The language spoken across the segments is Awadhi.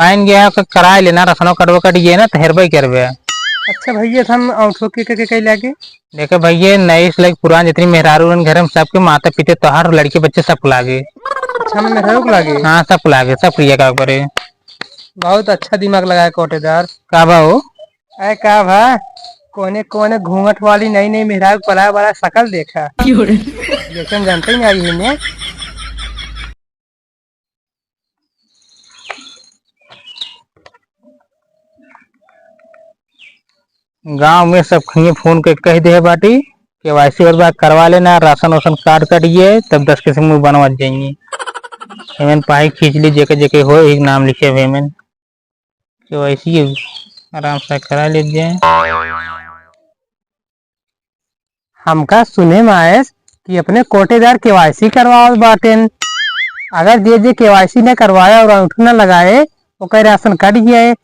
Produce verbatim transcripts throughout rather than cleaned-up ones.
वाइन गया है, कराए लेना, रासनो कार्डवा कट गया ना, तो हेरबे करबे। अच्छा भैया, तो हम औंठो के, के, के, के लागे? देखे भैया, नई से लेके पुरान जितनी मेहरारू रहन घर में, सबके माता पिता, तोहार लड़के बच्चे सबके लागे। अच्छा, हमें मेहरारू के लागे? हाँ, सबके लागे, सब प्रिया का करे। बहुत अच्छा दिमाग लगाए कोटेदार। का बा हो? अरे का भा, कोने कोने घूंघट वाली नई नई मेहरारू पला वाला शकल देखा। क्यों रे? जैसे हम जानते ही नहीं आई है ने। गांव में सब खइए फोन के कह दे बाटी, केवाईसी होत बा, करवा लेना, राशन वासन कार्ड कट गए, तब दस किस्म में बनवा जाएंगे। हेमन पाई खींच ली, जेके जेके हो, एक नाम लिखे हेमन। केवाईसी आराम से करा ले जाए। हमका सुने में आयस कि अपने कोटेदार केवाईसी करवावत बाटेन। अगर जे जे केवाईसी न करवाए और अंगूठा न लगाए, ओकर राशन कट गया है।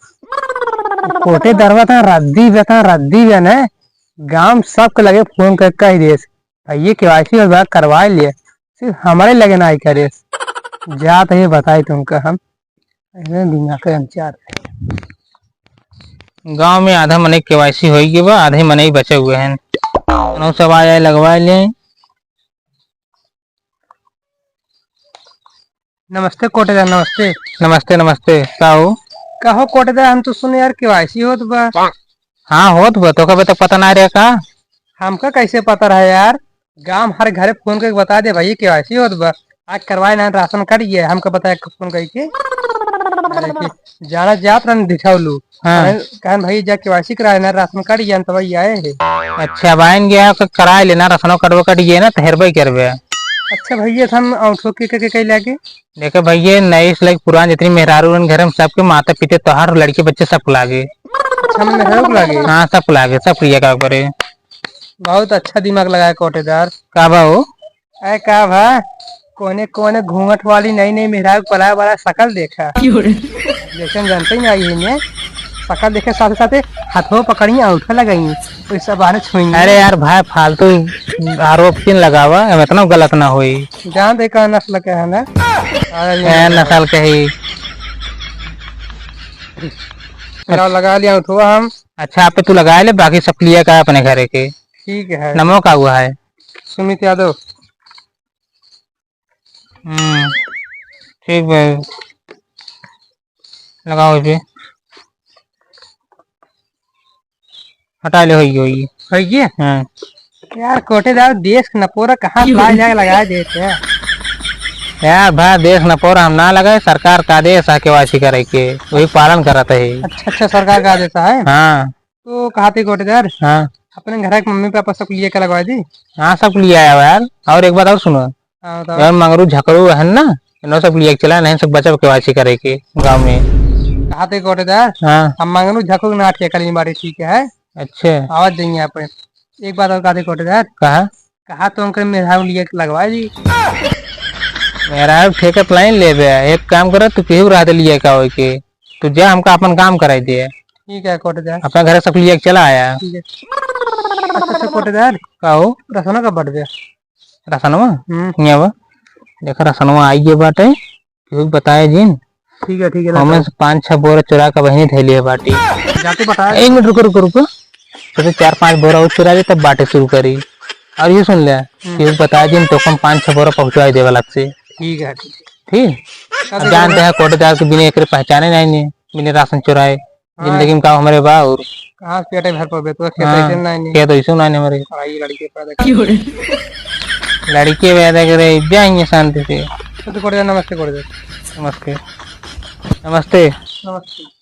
कोटेदारवा ता रद्दी बे, ता रद्दी बे न, गांव सबके लगे फोन कर कह देस, "भैया केवाईसी और बात करवा लिए।" सिर्फ हमारे लगे ना आई करेस। जात है बताई तुमका हम। अरे दुनिया के अनचार। गांव में आधा मनई केवाईसी होई गए बा, आधे मनई बचे हुए हैं। उन्हों सब आ जाए, लगवा ले। नमस्ते कोटेदार, नमस्ते। नमस्ते, नमस्ते। का हो? का हो कोटेदार, हम तो सुने यार केवाईसी होत बा। हाँ, होत बा, तो कबे तक पता ना रहे का? हमका कैसे पता रहे यार? गांव हर घरे फोन करके बता दे, "भाई केवाईसी होत बा, आज करवाए ना, राशन कट गया है।" हमका बताए फोन करके। अरे कि जाना जात रहन दिखावलू। हाँ। कहन, कहन, "भाई जा केवाईसी कराए ना, राशन कट गया है, तब आए है।" अच्छा, अब आइन गया है, कराए लेना, राशनो कार्डवा कट गया है ना, तो हेरबे करबे। अच्छा भैया, तो हम औंठो के, के, के, के लागे? देखे भैया, नई से लेके पुरान जितनी मेहरारू रहन घर में, सबके माता पिता, तोहार लड़के बच्चे सबके लागे। अच्छा, हमें मेहरारू के लागे? हाँ, सबके लागे, सब प्रिया का करे। बहुत अच्छा दिमाग लगाए कोटेदार। का बा हो? अरे का भा, कोने कोने घूंघट वाली नई नई मेहरारू पलाए वाला शकल देखा। क्यों रे? जैसे हम जानते ही नहीं आई है ने, शकल देखे साथे साथे हाथों पकड़ी, अंगूठा लगाई, कोई सब बाहर छुई। अरे यार भाई, फालतू आरोप किन लगावा, हम इतना गलत ना होई। जान दे का नस्ल के है ना? ए, नस्ल के ही। लगा, लगा लिया अंगूठवा हम। अच्छा, आप पे तू लगा ले, बाकी सब क्लियर का अपने घरे के। ठीक है। नमो का हुआ है? सुमित यादव। हम्म, ठीक बा, लगाओ इसे, हटा ले, होई गई, होई गई। होई गई? हाँ। यार कोटेदार, देश के नपोरा कहाँ से ला जाके लगा देते हैं? यार भाई, देश नपोरा हम ना लगाए, सरकार का आदेश है केवाईसी करे के, वही पालन करत है। अच्छा, अच्छा, सरकार का आदेश है? हाँ। तो कहा थे कोटेदार, हाँ। अपने घर के मम्मी पापा सबके लिए का लगवा दी? हाँ, सबके लिए आया हुआ यार। और एक बात और सुनो, हाँ, बताओ। यार मंगरू झकरू है ना, इन्हों सबके लिए चला नहीं, सब बचब केवाईसी करे के गाँव में। कहा थे कोटेदार, हाँ। हम मंगरू झकरू ना ठेका लेने बारे, ठीक है? अच्छा। आवाज देंगे आप। एक बात और कहा थे कोटेदार, कहा? कहा तो उनके मेहरारू लिए लगवा दी। मेहरारू ठेका तो लाइन लेबे, एक काम करो, तू केहू रह दे लिए का होई के। तू जा, हमका अपन काम कराई दे। ठीक है कोटेदार। अपना घर सब लिए चला आया। ठीक है। अच्छा, अच्छा कोटेदार। का हो? रसना का बटबे। रसनवा? हम्म। हियाँ बा। देखा, रसनवा आई गए बाटे। केहू बताए जिन। ठीक है, ठीक है, हमें बताओ। से पाँच छह बोरा चुरा के बहिनी धैली है बाटी। जाते बताए। एक मिनट रुको, रुको, रुको। सोचे चार पाँच बोरा और चुरा दे, तब बाटे शुरू करी। और ये सुन ले, हम्म। केहू बताए जिन तो कम पाँच छह बोरा पहुँचवाई देवे लग से। ठीक है, ठीक है। ठीक? अब जानते हैं, कोटेदार के बिना एकरे पहचाने नहीं, नहीं, बिना राशन चुराए। हाँ। जिंदगी में का हमरे बा और कहाँ से पेटे भर पावे? तो खेत हाँ, ऐसे ना नहीं। खेत ऐसे ना नहीं हमरे। पढ़ाई लड़के पैदा कर। क्यों रे? लड़के पैदा करे, जाएंगे शांति से। तो कोटेदार नमस्ते कर दे। नमस्ते। नमस्ते। नमस्ते।